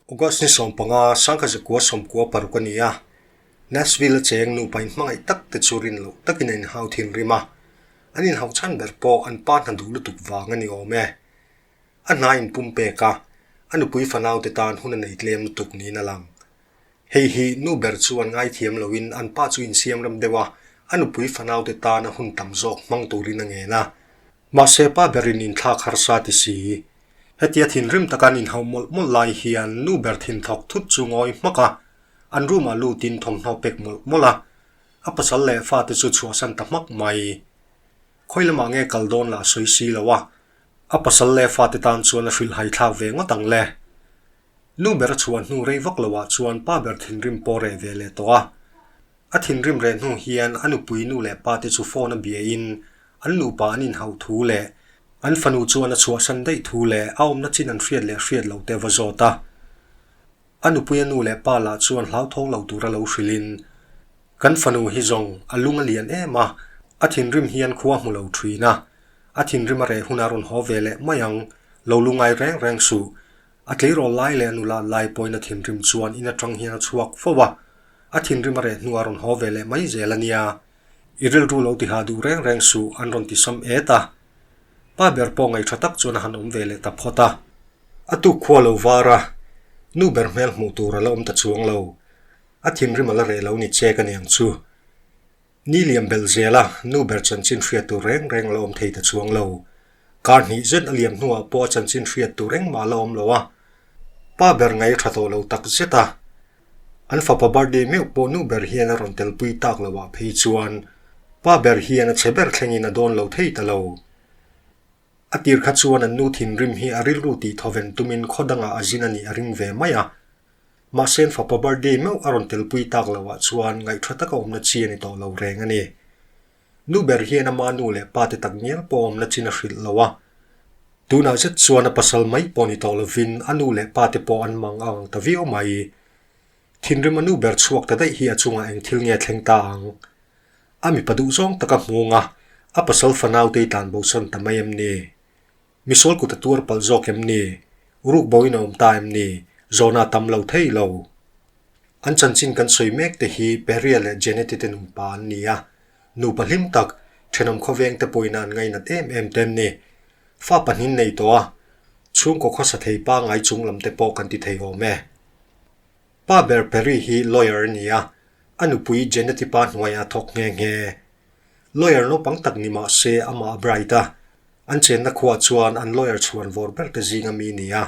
August ni 15, 1996 a ni a, Nashville a cheng nupa inhmangaih tak te chu rin loh takin a inhau thinrim a, an inhauh chhan ber pawh an pa hna duh lutuk vang a ni awm e. A hna inpumpek a, a nupui fanaute tan hun a nei tlem lutuk niin a lang. Hei hi nu ber chuan ngaithiam loin an pa chu insiamrem deuh a, a nupui fanaute tana hun tam zawk hmang turin a ngen a. Mahse pa berin inthlak harsa ti si. Hetia thinrim taka an inhauh mawlh mawlh lai hian nu ber thinthawk thut chu ngawi hmak a, an room ah lutin thawmhnaw pek mawlh mawlh a, a pasal leh fate chu chhuahsan ta hmak mai. Khawi lamah nge kal dawn lah sawi si lo a, a pasal leh fate tan chuan a hrilhhai thlak ve ngawt ang le. Nu ber a chhuah hnu rei vak loah chuan pa ber thinrim pawh reh ve leh tawh a. A thinrim reh hnu hian a nupui nu leh pa te chu phone a biain an nupa an inhauh thu leh an fanu chuan a chhuahsan daih thu leh a awmna chin an hriat leh hriat loh te va zawt a. A nupuia nu leh pa lah chuan hlauthawng lo tura lo hrilhin, Kan fanu hi zawng a lung a lian em a, a thinrim hian khua hmu lo thin a, a thinrim a reh hunah rawn haw ve leh mai ang, lo lungai reng reng suh. A tleirawl lai leh a nula lai pawhin a thinrim chuan in atang hian a chhuak fo a, a thinrim a reh hnuah a rawn haw ve leh mai zel a nia. I rilru lo tiha duh reng reng suh an rawn ti sam et a. Pa ber pawh ngaihṭha tak chuan a han awm ve leh ta phawt a. A tuk khua lo var a, nu ber hmel hmuh tur a la awm ta chuang lo. A thinrim a la reh lo ni che ka niang chu. Ni liam belh zel a, nu ber chanchin hriat tur reng reng a la awm thei ta chuang lo. Kar hnih zet a liam hnuah pawh a chanchin hriat tur engmah a la awm lo a, pa ber ngai a tha tawh lo tak zet a. An fapa birthday meuh pawh nu ber hian a rawn telpui tak lo ah phei chuan pa ber hian a chhe ber thlengin a dawn lo thei ta lo. A tir kha chuan an nu thinrim hi a rilru tih thawven tumin khaw dangah a zin a nih a ring ve mai a. Mahse an fapa birthday meuh a rawn telpui tak lo ah chuan ngaihṭha taka awmna chi a ni tawh lo reng a ni. Nu ber hian ama nu leh pa te tak ngial pawh awmna chin a hrilh lo a. Tunah zet chuan a pasal mai pawh ni tawh lovin a nu leh pa te pawh an mang a ang ta viau mai. Thinrim a nu ber chhuak ta daih hi a chungah eng thil nge thleng ta ang? A mipa duh zawng taka hmung a, a pasal fanaute i tlan bosan ta mai em ni? Misual kut a tuar palh zawk em ni? Ruk boin a awm ta em ni? Zawhna a tam lo thei lo. An chanchin kan sawi mek te hi Peria leh Jeneti te nupa an ni a, nupa hlim tak, thenawm khawveng te pawhin an ngainat em em te an ni. Fa pahnin nei tawh a, chhungkaw khawsa thei pangai chung lam te pawh kan ti thei awm e. Pa ber Perry hi lawyer a ni a, a nupui Jeneti pa hnuaiah a thawk nghe nghe. Lawyer naupang tak ni mah se amah a bright a, an chenna khuaah chuan an lawyer chhuan vawr ber te zinga mi a ni a.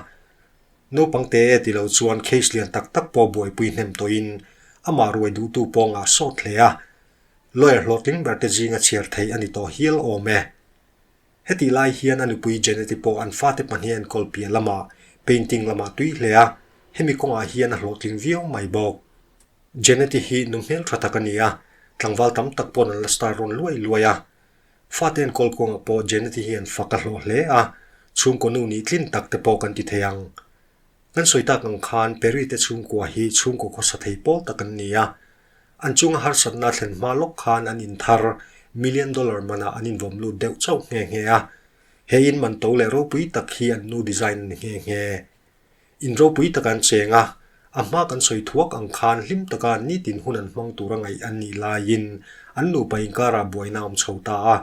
Naupang te e ti lo chuan case lian tak tak pawh buaipui hnem tawhin amah ruai duhtu pawh ngah sawt hle a, lawyer hlawhtling ber te zinga chhiar theih a ni tawh hial awm e. Hetih lai hian a nupui Janet-i pawh an fate pahnih a enkawl piah lamah painting lamah tui hle a, hemi kawngah hian a hlawhtling viau mai bawk. Janet-i hi nu hmeltha tak a ni a, tlangval tam tak paw'n an la star rawn luai luai a. Fate enkawl kawngah pawh Janet-i hian fak a hlawh hle a, chhungkaw nu nih tlin tak te pawh kan ti thei ang. Kan sawi tak ang khan Perry te chhungkua hi chhungkaw khawsa thei pawl tak an ni a, an chunga harsatna a thlen hma lawk khan an inthar million dollar manah an invawm lut deuh chauh nghe nghe a, he in man to leh ropui tak hi an nu design a ni nghe nghe. In ropui tak an cheng a, a hma kan sawi thuak ang khan hlim taka nitin hun an hmang tura ngaih an nih laiin an nupa inkarah buaina a awm chho ta a.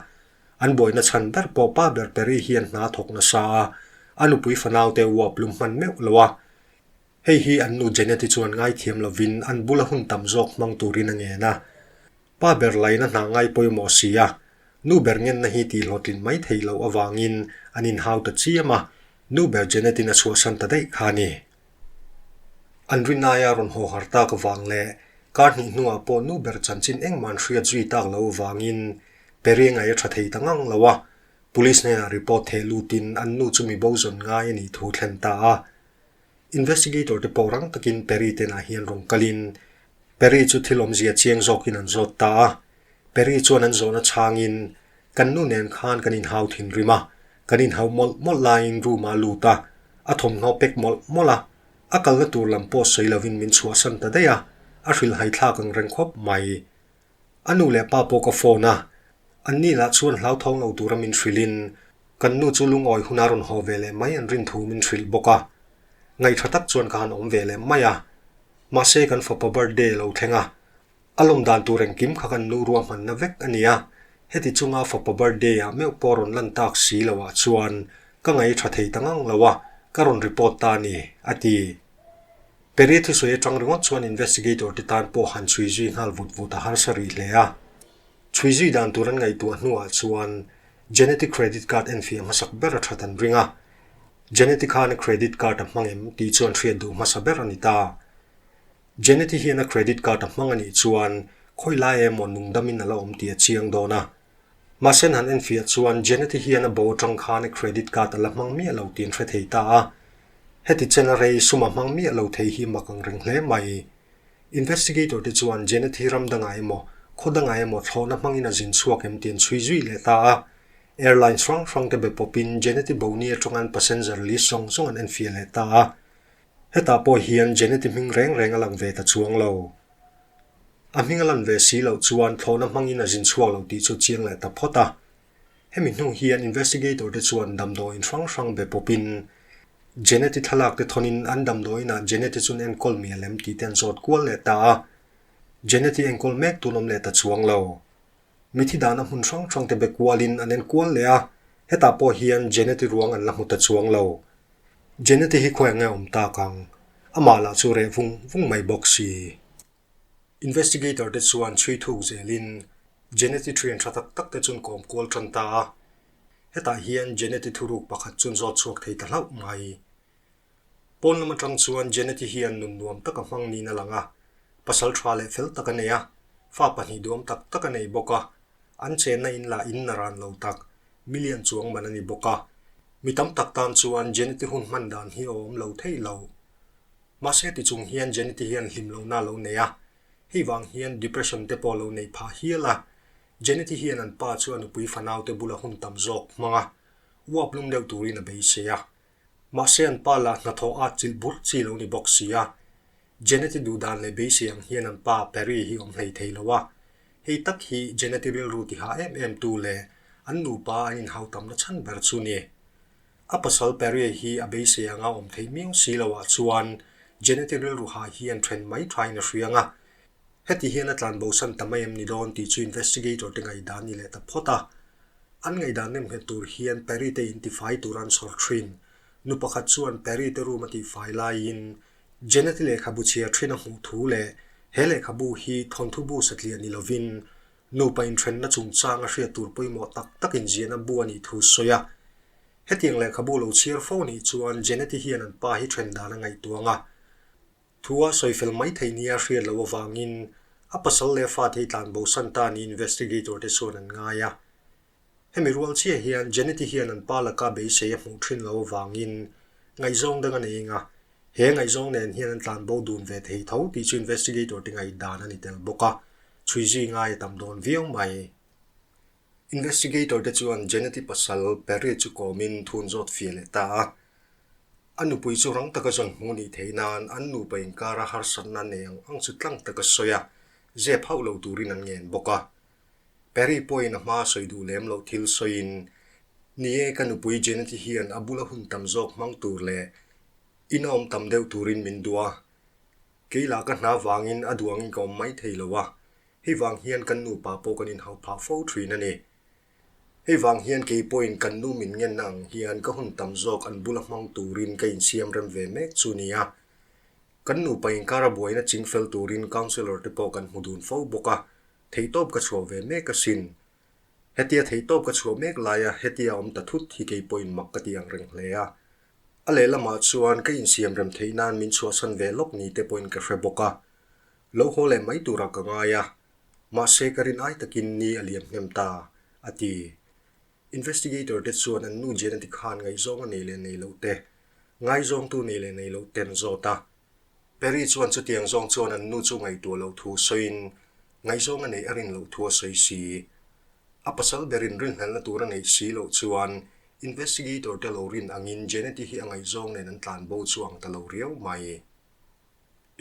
An buaina chhan ber pawh pa ber Perry hian hna thawk nasa a, a nupui fanaute uap lum hman meuh lo a. Hei hi an nu Janet-i chuan ngaithiam lovin an bula hun tam zawk hmang turin a ngen a. Pa ber laina hna ngai pawimawh si a, nu ber ngenna hi tihhlawhtlin mai theih loh avangin an inhau ta chiam a, nu ber Janet-in a chhuahsan ta daih kha a ni. An rinaia rawn haw har tak avang leh kar hnih hnuah pawh nu ber chanchin engmah an hriat zui tak loh avangin Perry ngai a tha thei ta ngang lo a, Police hnenah report theh lutin an nu chu mi bo zawn ngai a nih thu thlen ta a. Investigator te pawh rang takin Perry tenah hian rawn kalin Perry chu thil awmzia chiang zawkin an zawt ta a. Perry chuan an zawhna chhangin, Kan nu nen khan kan inhau thinrim a, kan inhau mawlh mawlh laiin room ah a lut a, a thawmhnaw pek mawlh mawlh a, a kalna tur lam pawh sawi lovin min chhuahsan ta daih a, a hrilhhai thlak ang reng khawp mai. A nu leh pa pawh ka phone a, anni lah chuan hlauthawng lo tura min hrilhin kan nu chu lungawi huna rawn haw ve leh mai an rin thu min hrilh bawk a. Ngaihṭha tak chuan ka han awm ve leh mai a. Mahse kan fapa birthday a lo thleng a, a lawm dan tur engkim kha kan nu ruahmanna vek a ni a. Heti chunga fapa birthday ah meuh pawh rawn lan tak si lo ah chuan ka ngaihṭha thei ta ngang lo a, ka rawn report ta a ni, a ti. Perry thusawi atang ringawt chuan investigator te tan pawh han chhui zui nghal vut vut a harsa rih hle a. Chhui zui dan tur an ngaihtuah hnuah chuan Genetic credit card enfiah hmasak ber a that an ring a. Genetic khan a credit card a hmang em tih chuan hriat duh hmasa ber a ni ta. Genetic hian a credit card a hmang a nih chuan khawi lai emaw nungdamin a la awm tih a chiang dawn a. Mahse an han enfiah chuan Genetic hian a bo atang khan a credit card a la hmang miah lo tih an hre thei ta a. Heti chen a rei sum a hmang miah lo thei hi mak ang reng hle mai. Investigator te chuan Janet hi ram dangah emaw, khaw dangah emaw thlawhna hmangin a zin chhuak em tih an chhui zui leh ta a. Airlines hrang hrang te be pawpin Janet-i bo ni atanga an passenger list zawng zawng an enfiah leh ta a. Hetah pawh hian Janet-i hming reng reng a lang ve ta chuang lo. A hming a lan ve si loh chuan thlawhna hmangin a zin chhuak lo tih chu chiang leh ta phawt a. Hemi hnu hian investigator te chuan damdawiin hrang hrang be pawpin Janet-i thlalak te thawnin an damdawiinah Janet-i chun enkawl mial em tih te an zawt kual leh ta a. Janet-i enkawl mek tun awm leh ta chuang lo. Mithi dahna hmun hrang hrang te be kualin an enkual leh a, hetah pawh hian Janet-i ruang an la hmu ta chuang lo. Janet-i hi khawi ange awm tak ang? Amah lah chu reh vung vung mai bawk si. Investigator te chuan chhui thuk zelin Janet-i thian tha tak tak te chun kawm kual tan ta a. Hetah hian Janet-i thuruk pakhat chun zawt chhuak thei ta hlauh mai. Pawn lam atang chuan Janet-i hian nun nuam tak a hmang niin a lang a, pasal tha leh fel tak a nei a, fa pahnih duam tak tak a nei bawk a, an chenna in lah in a ran lo tak, million chuang man a ni bawk a. Mi tam tak tan chuan Janet-i hun hman dan hi a awm lo thei lo. Mahse ti chung hian Janet-i hian hlim lohna a lo nei a, hei vang hian depression te pawh a lo nei phah hial a. Janet-i hian an pa chu a nupui fanau te bula hun tam zawk hmang a, uap lum deuh turin a beisei a. Mahse an pa lah hnathawh a chilh burh chi lo ni bawk si a. Janet-i duh dan leh beisei ang hian an pa Perry hi awm hlei thei lo a. Hei tak hi Janet-i rilru tiha em em tu leh an nupa an inhau tamna chhan ber chu ni. A pasal Perrier hi a beisei anga awm theih miau si loah chuan Janet-i rilru hah hian then mai thain a hriang a. Heti hian a tlan bosan ta mai em ni dawn tih chu investigator te ngaihdan ni leh ta phawt a. An ngaihdan nem nghet tur hian Perry te in tifai tur an chhawr thin. Nu pakhat chuan Perry te room a tihfai laiin Janet-i lehkhabu chhiar thin a hmuh thu leh he lehkhabu hi thawnthu bu satliah ni lovin Nupa inthenna chungchang a hriat tur pawimawh tak tak inziahna bu a nih thu sawi a. Hetiang lehkhabu lo chhiar fo nih chuan Janet-i hian an pa hi then dan a ngaihtuang a. Thu a sawi fel mai thei nia hriat loh avangin a pasal leh a fate hi tlan bosan ta niin investigator te chuan an ngai a. Hemi rual chiah hian Janet-i hian an pa laka beisei a hmuh thin loh avangin ngaihzawng dang a nei eng a, He ngaihzawng nen hian an tlan bo dun ve thei tho tih chu investigator te ngaihdan a ni tel bawk a, chhui zui ngai a tam dawn viau mai. Investigator te chuan Janet-i pasal Perry chu kawmin thun zawt fiah leh ta a. A nupui chu rang taka zawn hmuh nih theih nan an nupa inkara harsatna nei ang ang chu tlang taka sawi a, zep hauh lo turin an ngen bawk a. Perry pawhin a hma sawi duh lem loh thil sawiin, Ni e, ka nupui Janet-i hian a bula hun tam zawk hmang tur leh In a awm tam deuh turin min duh a, kei lah ka hna vangin a duh angin ka awm mai thei lo a, hei vang hian kan nupa pawh kan inhauh phah fo thin a ni. Hei vang hian kei pawhin kan nu min ngenna ang hian ka hun tam zawk an bula hmang turin ka insiam rem ve mek chu nia. Kan nupa inkara buaina ching fel turin counsellor te pawh kan hmu dun fo bawk a, theihtawp ka chhuah ve mek asin. Hetia theihtawp ka chhuah mek laia hetia awm ta thut hi kei pawhin mak ka ti ang reng hle a. A lehlamah chuan ka insiam rem theih nan min chhuahsan ve lawk ni te pawhin ka hre bawk a. Lo haw leh mai turah ka ngai a. Mahse ka rin ai takin ni a liam hnem ta, a ti. Investigator te chuan an nu Janet-i khan ngaihzawng a nei leh nei loh te, ngaizawngtu nei leh nei loh ten zawt a. Perry chuan chutiang zawng chuan an nu chu ngaihtuah loh thu sawiin ngaihzawng a neih a rin loh thu a sawi si. A pasal berin rinhlelhna tur a neih si loh chuan investigator te lo rin angin Janet-i hi a ngaihzawng nen an tlan bo chu ang ta lo riau mai.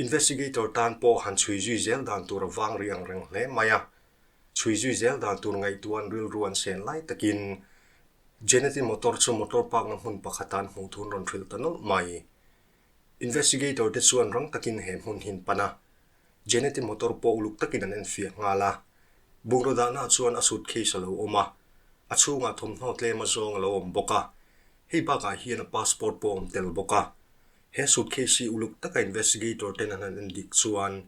Investigator tan pawh han chhui zui zel dan tur a vang rih ang reng hle mai a. Chhui zui zel dan tur ngaihtuah an rilru an sen lai takin Janet-i motor chu motor park na hmun pakhat ah an hmuh thu an rawn hrilh ta nawlh mai. Investigator te chuan rang takin he hmun hi an pan a, Janet-i motor pawh uluk takin an enfiah nghal a. Bungraw dahnaah chuan a suitcase a lo awm a, a chhungah thawmhnaw tlem a zawng a lo awm bawk a. Hei bakah hian a passport pawh a awm tel bawk a. He suitcase hi uluk taka investigator ten an han endik chuan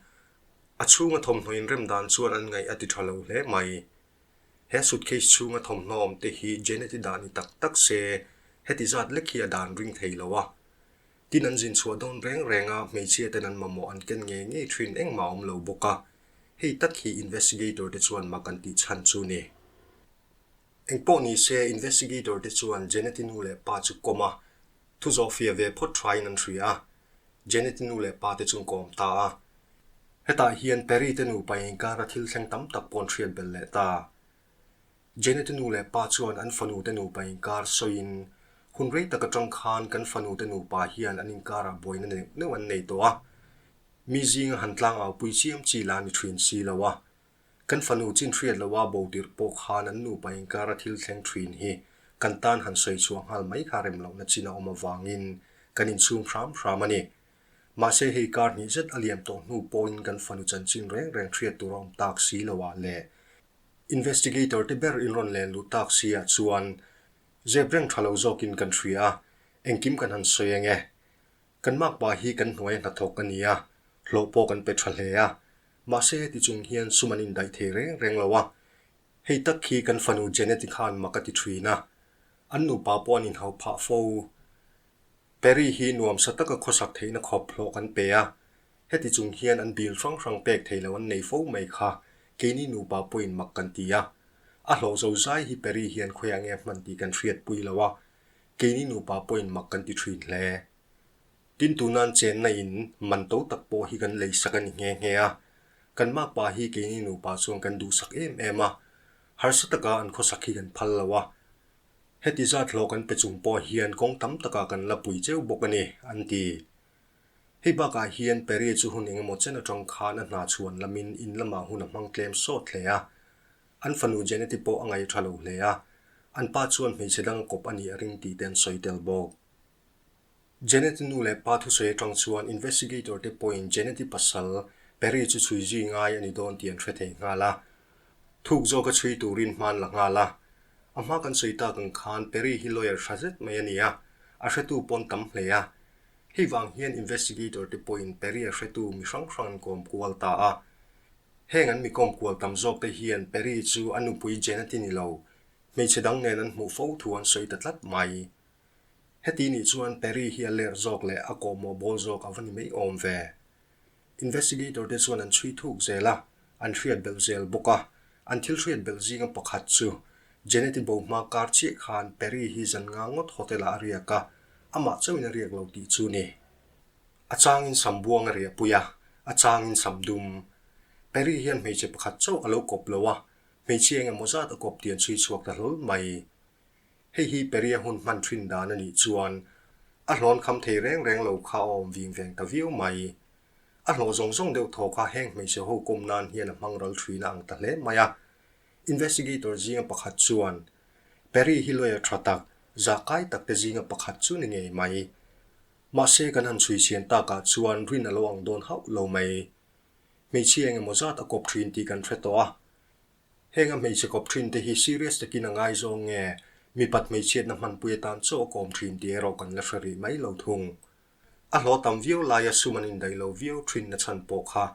a chhunga thawmhnaw inrem dan chuan an ngaih a ti tha lo hle mai. He suitcase chhunga thawmhnaw awm te hi Janet-i dah ni tak tak se heti zat lek hi a dan ring thei lo a. Tin an zin chhuah dawn reng reng a, hmeichhia ten an mamawh an ken ngei ngei thin engmah a awm lo bawk a, hei tak hi investigator te chuan mak an tih chhan chu ni. Engpawh ni se investigator te chuan Janet-i nu leh pa chu kawm a, thu zawh fia ve phawt thain an hria a, Janet-i nu leh pa te chu an kawm ta a. Hetah hian Perry te nupa inkara thil thleng tam tak pawh an hriat belh leh ta. Janet-i nu leh pa chuan an fanu te nupa inkar sawiin, Hun rei tak atang khan kan fanu te nupa hian an inkarah buaina neuh neuh an nei tawh a. Mi zinga han tlang au pui chiam chi la ni thin si lo a. Kan fanu chin hriat loha bo tirh pawh khan an nupa inkara thil thleng thin hi kan tan han sawi chhuah nghal mai kha rem lohna chin a awm avangin kan inchhung hram hram a ni. Mahse hei kar hnih zet a liam tawh hnu pawhin kan fanu chanchin reng reng hriat tur a awm tak si lo ah le. Investigator te ber in rawn len luh tak si ah chuan zep reng tha lo zawkin kan hria a, engkim kan han sawi ang e. Kan makpa hi kan hnuaia hnathawk a ni a, hlawh pawh kan pe tha hle a, mahse heti chung hian sum an indaih thei reng reng lo a, hei tak hi kan fanu Janet-i khan mak a ti thin a, an nupa pawh an inhauh phah fo. Perry hi nuamsa taka khawsak theihna khawp hlawh kan pe a, Heti chung hian an bill hrang hrang pek thei lo an nei fo mai kha keini nupa pawhin mak kan ti a. A hlawh zo zai hi Perry hian khawiah nge hman tih kan hriatpui lo a, keini nupa pawhin mak kan ti thin hle. Tin tunan chenna in man to tak pawh hi kan lei sak a ni nghe nghe a. Kan makpa hi keini nupa chuan kan duhsak em em a, harsa taka an khawsak hi kan phal lo a. Heti zat hlawh kan pe chung pawh hian kawng tam takah kan la pui cheu bawk a ni, an ti. Hei bakah hian Perry chu hun engemaw chen atang khan a hna chhuan lamin in lamah hun a hmang tlem sawt hle a. An fanu Janet-i pawh a ngaih tha lo hle a, an pa chuan hmeichhe dang a kawp a nih a ring tih te an sawi tel bawk. Janet-i nu leh pa thusawi atang chuan investigator te pawhin Janet-i pasal Perry chu chhui zui ngai a ni dawn tih an hre thei nghal a. Thuk zawka chhui turin hman la nghal a. A hma kan sawi tak ang khan Perry hi lawyer hra zet mai a ni a, a hretu pawn tam hle a. Hei vang hian investigator te pawhin Perry a hretu mi hrang hrang an kawm kual ta a. Heng an mi kawm kual tam zawk te hian Perry chu a nupui Janet-i ni lo, hmeichhe dang nen an hmuh fo thu an sawi ta tlat mai. Heti nih chuan Perry hi a ler zawk leh a kawhmawh bawl zawk a va ni mai awm ve. Investigator te chuan an chhui thuk zel a, an hriat belh zel bawk a. An thil hriat belh zinga pakhat chu Janet-i bo hma kar chiah khan Perry hi zan nga ngawt hotel-ah a riak a, amah chauhin a riak lo tih chu ni. A changin sam buang a riah pui a, a changin sam dum. Perry hian hmeichhe pakhat chauh a lo kawp lo a, hmeichhia eng emaw zat a kawp tih an chhui chhuak ta hlawl mai. Hei hi Perry-a hun hman thin dan a nih chuan a hlawn kham thei reng reng lo kha a awm ving veng ta viau mai. A hlawh zawng zawng deuh thaw kha heng hmeichhe ho kawm nan hian a hmang ral thin a ang ta hle mai a. Investigator zinga pakhat chuan Perry hi lawyer tha tak, zah kai tak te zinga pakhat chu ni ngei mai. Mahse kan han chhui chhian takah chuan rin a lo ang dawn hauh lo mai. Hmeichhia eng emaw zat a kawp thin tih kan hre tawh a. Heng a hmeichhe kawp thin te hi serious takin a ngaizawng nge mipat hmeichhiatna hmanpui atan chaw a kawm thin tih erawh kan la hre rih mai lo thung. A hlawh tam viau laia sum an indaih lo viau thin na chhan pawh kha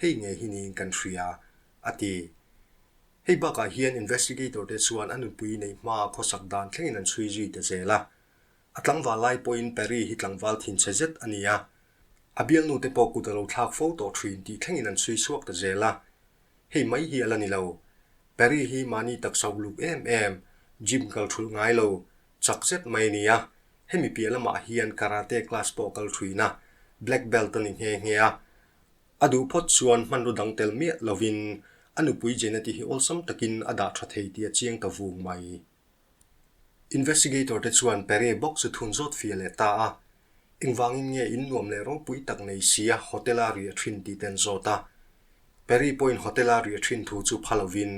hei nge hi niin kan hria, a ti. Hei bakah hian investigator te chuan a nupui neih hmaa khawsak dan thlengin an chhui zui ta zel a. A tlangval lai pawhin Perry hi tlangval thinchhe zet a ni a. A bialnu te pawh kut a lo thlak fo tawh thin tih thlengin an chhui chhuak ta zel a. Hei mai hi a la ni lo. Perry hi mahni taksa uluk em em, gym kal thulh ngai lo, chak zet mai a ni a. Hemi piah lamah hian karate class pawh a kal thin a, black belt a ni nghe nghe a. A duh phawt chuan hmanraw dang tel miah lovin a nupui Janet-i hi awlsam takin a dah tha thei tih a chiang ta vung mai. Investigator te chuan Perry bawk chu thun zawt fia leh ta a, Engvangin nge in nuam leh ropui tak nei sia hotel-a riah thin tih te an zawt a. Perry pawhin hotel-a riah thin thu chu pha lovin,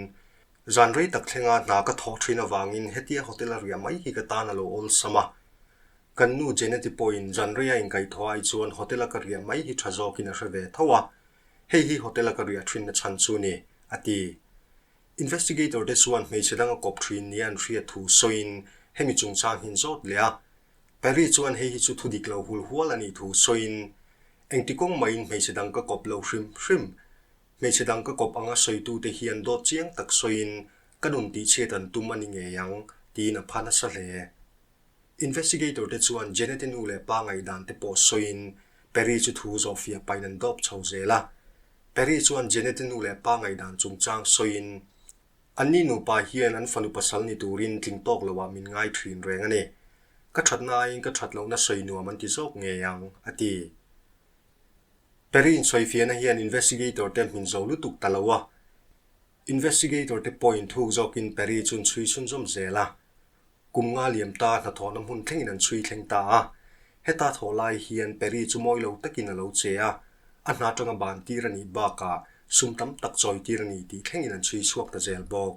Zan rei tak thlenga hna ka thawh thin avangin hetia hotel-a riah mai hi ka tan a lo awlsam a. Kan nu Janet-i pawhin zan reia inkaihthawh ai chuan hotel-a ka riah mai hi tha zawkin a hre ve tho a, hei hi hotel-a ka riah thinna chhan chu ni, a ti. Investigator te chuan hmeichhe dang a kawp thin nia an hriat thu sawiin hemi chungchang hi an zawt leh a. Perry chuan hei hi chu thu dik lo hul hual a nih thu sawiin, Engti kawng maiin hmeichhe dang ka kawp lo hrim hrim. Hmeichhe dang ka kawp anga sawitute hian dawt chiang tak sawiin ka nun tihchhiat an tum a ni ngei ang, tiin a pha nasa hle. Investigator te chuan Janet-i nu leh pa ngaihdan te pawh sawiin Perry chu thu zawhfiah pahin an dawp chho zel a. Perry chuan Janet-i nu leh pa ngaihdan chungchang sawiin, Anni nupa hian an fanu pasal ni turin tling tawk loah min ngai thin reng a ni. Ka thatna aiin ka that lohna sawi nuam an ti zawk ngei ang, a ti. Perry insawifiahna hian investigator te hmin zo lutuk ta lo a. Investigator te pawhin thuk zawkin Perry chu an chhui chhunzawm zel a. Kum nga liam ta hnathawhna hmun thlengin an chhui thleng ta a. Heta thawh lai hian Perry chu mawi lo takin a lo che a, a hna atanga ban tir a nih bakah sum tam tak chawi tir a ni tih thlengin an chhui chhuak ta zel bawk.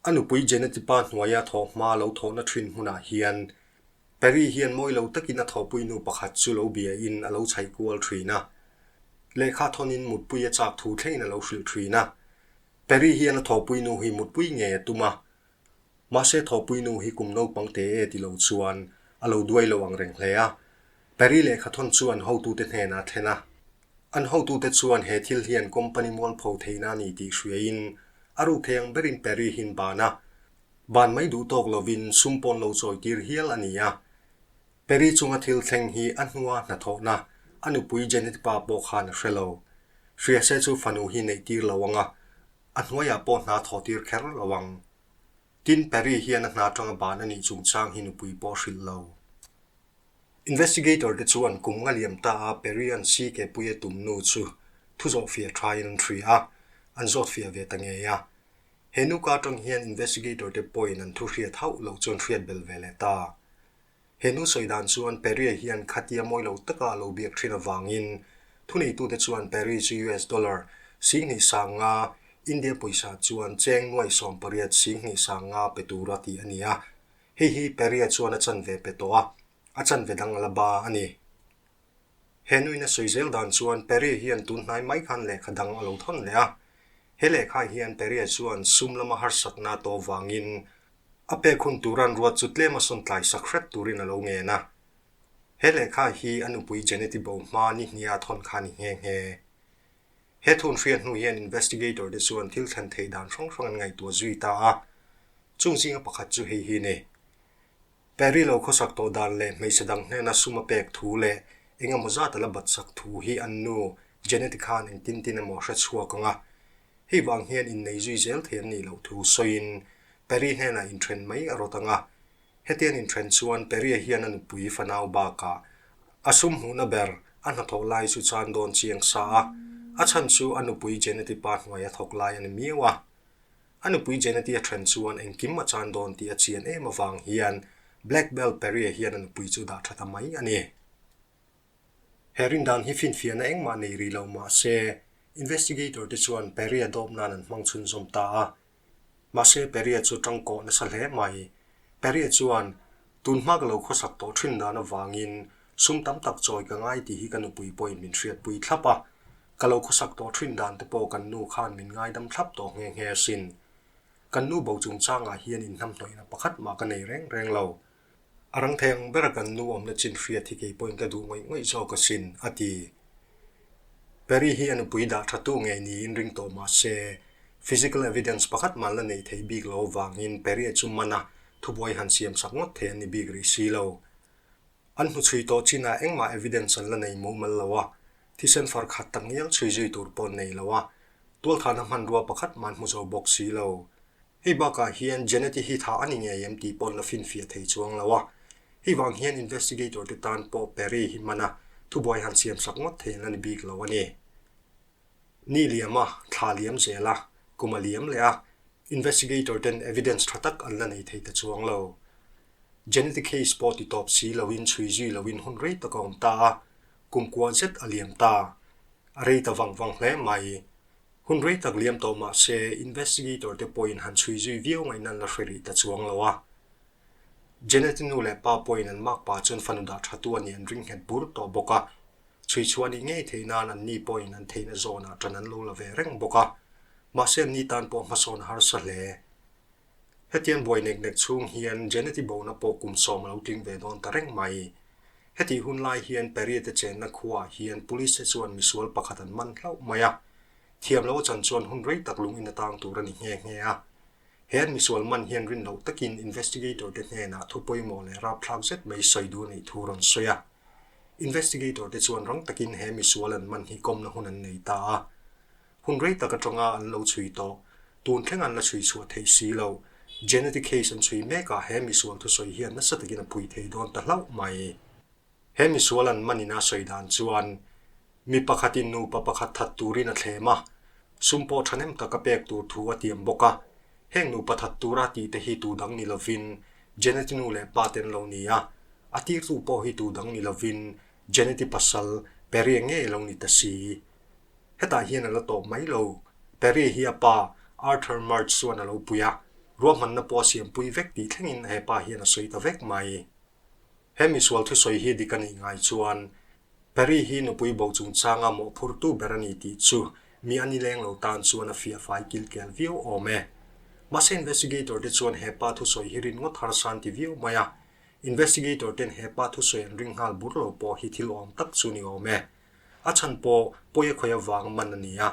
A nupui Janet-i pa hnuaia thawh hma lo thawhna thin hmunah hian Perry hian mawi lo takin a thawhpui nu pakhat chu lo biain a lo chhaih kual thin a. Lehkha thawnin mutpui a chak thu thlengin a lo hrilh thin a. Perry hian a thawhpui nu hi mutpui ngei a tum a, Mahse thawhpui nu hi kum naupang te e ti lo chuan a lo duai lo ang reng hle a. Perry lehkha thawn chu an hotute hnenah a thlen a. An hotute chuan he thil hian company mualpho theihna a ni tih hriain a ruk thei ang berin Perry hi an ban a. Ban mai duh tawk lovin sum pawn lo chawi tir hial a ni a. Perry chunga thil thleng hi a hnua hnathawhna a nupui Janet pa pawh khan a hre lo. Hria se chu fanu hi neih tir lo ang a, A hnuaiah pawh hna thawh tir kher lo ang. Tin, Perry hian a hna atanga ban a nih chungchang hi nupui pawh hrilh lo. Investigator te chuan kum nga liam ta a Perry an si ke pui a tum nu chu thu zawh fiah thain an hria a, an zawt fiah ve ta ngei a. He nu ka atang hian investigator te pawhin an thu hriat hauh loh chuan hriat bel ve leh ta. He nu sawi dan chuan Perry hian khatia mawi lo taka a lo biak thin avangin thuneitute chuan Perry chu US dollar 2500, India pawisa chuan cheng 80,000 2500 pe tura tih a ni a. Hei hi Perry-a chuan a chanve pe tawh a, a chanve dang a la ba a ni. He nuin a sawi zel dan chuan Perry hian tun hnai mai khan lehkha dang a lo thawn leh a. He lehkha hian Perry-a chuan sum lama harsatna tawh vangin A pek hun tur an ruat chu tlem a sawn tlai sak hret turin a lo ngen a. He lehkha hi a nupui Janet-i bo hma ni hnia a thawn kha a ni nghe nghe. He thun hriat hnu hian investigator te chuan thil thlen theih dan hrang hrang an ngaihtuah zui ta a. Chung zinga pakhat chu hei hi ni. Perry lo khawsak tawh dan leh hmeichhe dang hnena sum a pek thu leh eng emaw zat a la bat sak thu hi an nu Janet-i khan engtin tin emaw a hre chhuak ang a. Hei vang hian innei zui zel thei an nih loh thu sawiin Perry hnenah inthen mai a rawt ang a. Hetian inthen chuan Perry-a hian a nupui fanau bakah a sum hmuhna ber a hnathawh lai chu chan dawn chiang sa a, a chhan chu a nupui Janet-i pa hnuai a thawk lai a ni miau a. A nupui Janet-i a then chuan engkim a chan dawn tih a chian em avang hian Black Belt Perry-a hian a nupui chu dah tha ta mai a ni. He rindan hi finfiahna engmah nei rih lo mah se, investigator te chuan Perry-a dawp nan an hmang chhunzawm ta a. Mahse Perry-a chu tangkawh nasa hle mai. Perry-a chuan, Tun hma ka lo khawsak tawh thin dan avangin sum tam tak chawi ka ngai tih hi ka nupui pawhin min hriatpui thlap a. Ka lo khawsak tawh thin dan te pawh kan nu khan min ngaidam thlap tawh nghe nghe asin. Kan nu bo chungchangah hian inhnamhnawihna pakhat mah ka nei reng reng lo. A rang thei ang bera kan nu awmna chin hriat hi kei pawhin ka duh ngawih ngawih zawk asin, a ti. Perry hi a nupui dah tha tu ngei niin ring tawh mah se, physical evidence pakhat mah la neih theih bik lo avangin Perry-a chu man a, thubuai han siam sak ngawt thei an ni bik rih si lo. An hnuchhui tawh chinah engmah evidence an la nei mumal lo a, thisen far khat tak ngial chhui zui tur pawh an nei lo a, tualthahna hmanrua pakhat mah an hmu zo bawk si lo. Hei bakah hian Janet-i hi tha a ni ngei em tih pawh la finfiah thei chuang lo a. Hei vang hian investigator te tan pawh Perry hi hman a, thubuai han siam sak ngawt thei an la ni bik lo a ni. Ni liam a, thla liam zel a, kum a liam leh a, investigator ten evidence tha tak an la nei thei ta chuang lo. Janet-i case pawh ti tawp si loin chhui zui loin hun rei tak a awm ta a, kum kua zet a liam ta. A rei ta vang vang hle mai. Hun rei tak liam tawh mah se, investigator te pawhin han chhui zui viau ngaihna an la hre rih ta chuang lo a. Janet-i nu leh pa pawhin an makpa chuan fanu dah tha tu a nih an ring nghet bur tawh bawk a. Chhui chhuah nih ngei theih nan an ni pawhin an theihna zawnah ṭan an lo la ve reng bawk a. Mahse an ni tan pawh hmasawn a harsa hle. Hetiang buai nek nek chhung hian Janet-i bona pawh kum sawm a lo tling ve dawn ta reng mai. Hetih hun lai hian Perrier-te chenna khuaah hian police te chuan misual pakhat an man hlauh mai a. Thiam lo a chan chuan hun rei tak lung in a tang tur a ni nghe nghe a. He an misual man hian rin loh takin investigator te hnenah thu pawimawh leh rapthlak zet mai sawi duh a neih thu rawn sawi a. Investigator te chuan rang takin he misual an man hi kawmna hun an nei ta a. Hun rei tak atanga an lo chhui tawh, tun thleng an la chhui chhuah theih si lo. Genetic case an chhui mekah he misual thusawi hian nasa takin a pui thei dawn ta hlauh mai. He misual an man ina sawi dan chuan mi pakhatin nupa pakhat that turin a thlem a, sum pawh thahnem taka pek tur thu a tiam bawk a. Heng nupa that tura tih te hi tu dang ni lovin Janet-i nu leh pa te an lo ni a, a tirtu pawh hi tu dang ni lovin Janet-i pasal Perry-a ngei a lo ni ta si. Hetah hian a la tawp mai lo. Perry hi a pa Arthur March chuan a lo pui a, ruahmanna pawh a siampui vek tih thlengin he pa hian a sawi ta vek mai. He misual thusawi hi dik a nih ngai chuan Perry hi nupui bo chungchanga mawhphurtu ber a ni tih chu mi a ni leng lo tan chuan a fiah fai kilkel viau awm e. Mahse investigator te chuan he pa thusawi hi rin ngawt harsa an ti viau mai a, investigator ten he pa thusawi an ring nghal bur lo pawh hi thil awm tak chu ni awm e. A chhan pawh pawi a khawih avang man a ni a,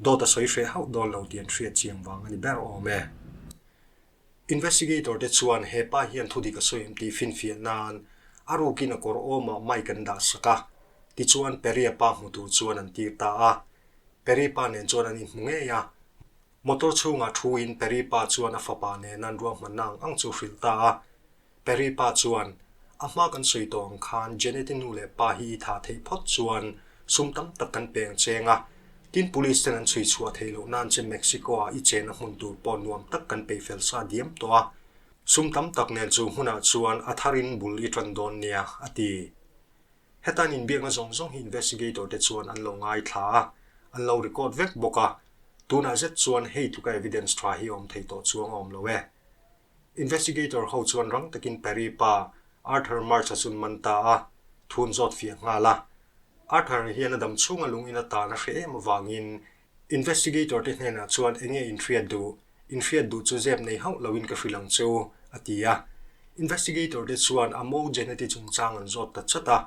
dawt a sawi hreh hauh dawn lo tih an hriat chiang vang a ni ber awm e. Investigator te chuan he pa hian thudik a sawi em tih finfiah nan a rukin a kawr awmah mic an dah sak a, tichuan Perry-a pa hmu tur chuan an tir ta a. Perry pa nen chuan an inhmu ngei a. Motor chhungah thuin Perry pa chuan a fapa nen an ruahmanna ang ang chu hrilh ta a. Perry pa chuan, A hma kan sawi tawh ang khan Janet-i nu leh pa hi i thah theih phawt chuan sum tam tak kan peng cheng a, tin police ten an chhui chhuah theih loh nan che Mexico-ah i chena hmun tur pawh nuam tak kan peih fel sa diam tawh a, sum tam tak nen chu hmunah chuan a tharin bul i tan dawn nia, a ti. Hetan inbiakna zawng zawng hi investigator te chuan an lo ngaithla a, an lo record vek bawk a, tunah zet chuan hei tluka evidence tha hi a awm thei tawh chuang a awm lo e. Investigator ho chuan rang takin Perry pa Arthur March-a chun man ta a, thun zawt fiah nghal a. Arthur hian a dam chhunga lung in atan a hre em avangin Investigator te hnenah chuan enge inhriat duh, inhriat duh chu zep nei hauh loin ka hrilh ang che u, a ti a. Investigator te chuan a mo Janet-i chungchang an zawt ta chat a.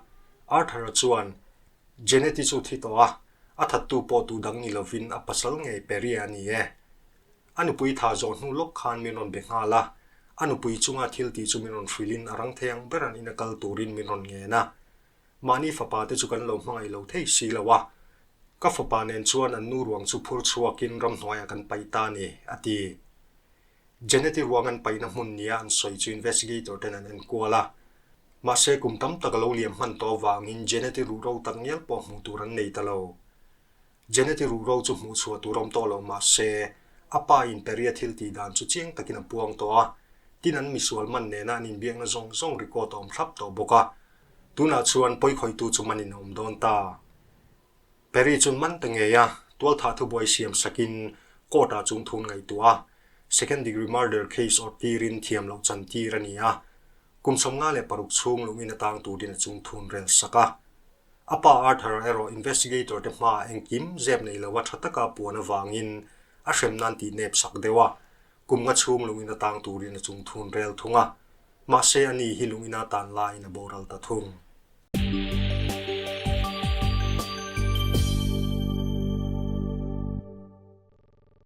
Arthur-a chuan Janet-i chu thi tawh a, a thattu pawh tu dang ni lovin a pasal ngei Perry-a a ni e. A nupui tha zawh hnu lawk khan min rawn be nghal a, a nupui chunga thil tih chu min rawn hrilhin a rang thei ang ber an ina kal turin min rawn ngen a. Mahni fapa te chu kan lo hmangaih lo thei si lo a, ka fapa nen chuan an nu ruang chu phur chhuakin ramhnuaiah kan paih ta a ni, a ti. Janet-i ruang an paihna hmun nia an sawi chu investigator ten an enkual a. Mahse kum tam tak a lo liam hman tawh avangin Janet-i ruhro tak ngial pawh hmuh tur an nei ta lo. Janet-i ruhro chu hmuh chhuah tur awm tawh lo mah se, a pa in Perry-a thil tih dan chu chiang takin a puang tawh a, tin an misual man nena an inbiakna zawng zawng record a awm thlap tawh bawk a. Tunah chuan pawikhawihtu chu manin a awm dawn ta. Perry chuan man ta ngei a, tualthah thubuai siam sakin court-ah chung thun ngaihtuah a, second degree murder case awrh tirin thiam loh chan tir a ni a, kum 56 chhung lungin a tang turin a chung thun rel sak a. A pa Arthur erawh investigator te hmaah engkim zep nei lova tha taka a puan avangin a hrem nan tih nep sak deuh a, kum nga chhung lungin a tang turin a chung thun rel thung a. Mahse ani hi lungina tan laiin a boral ta thung.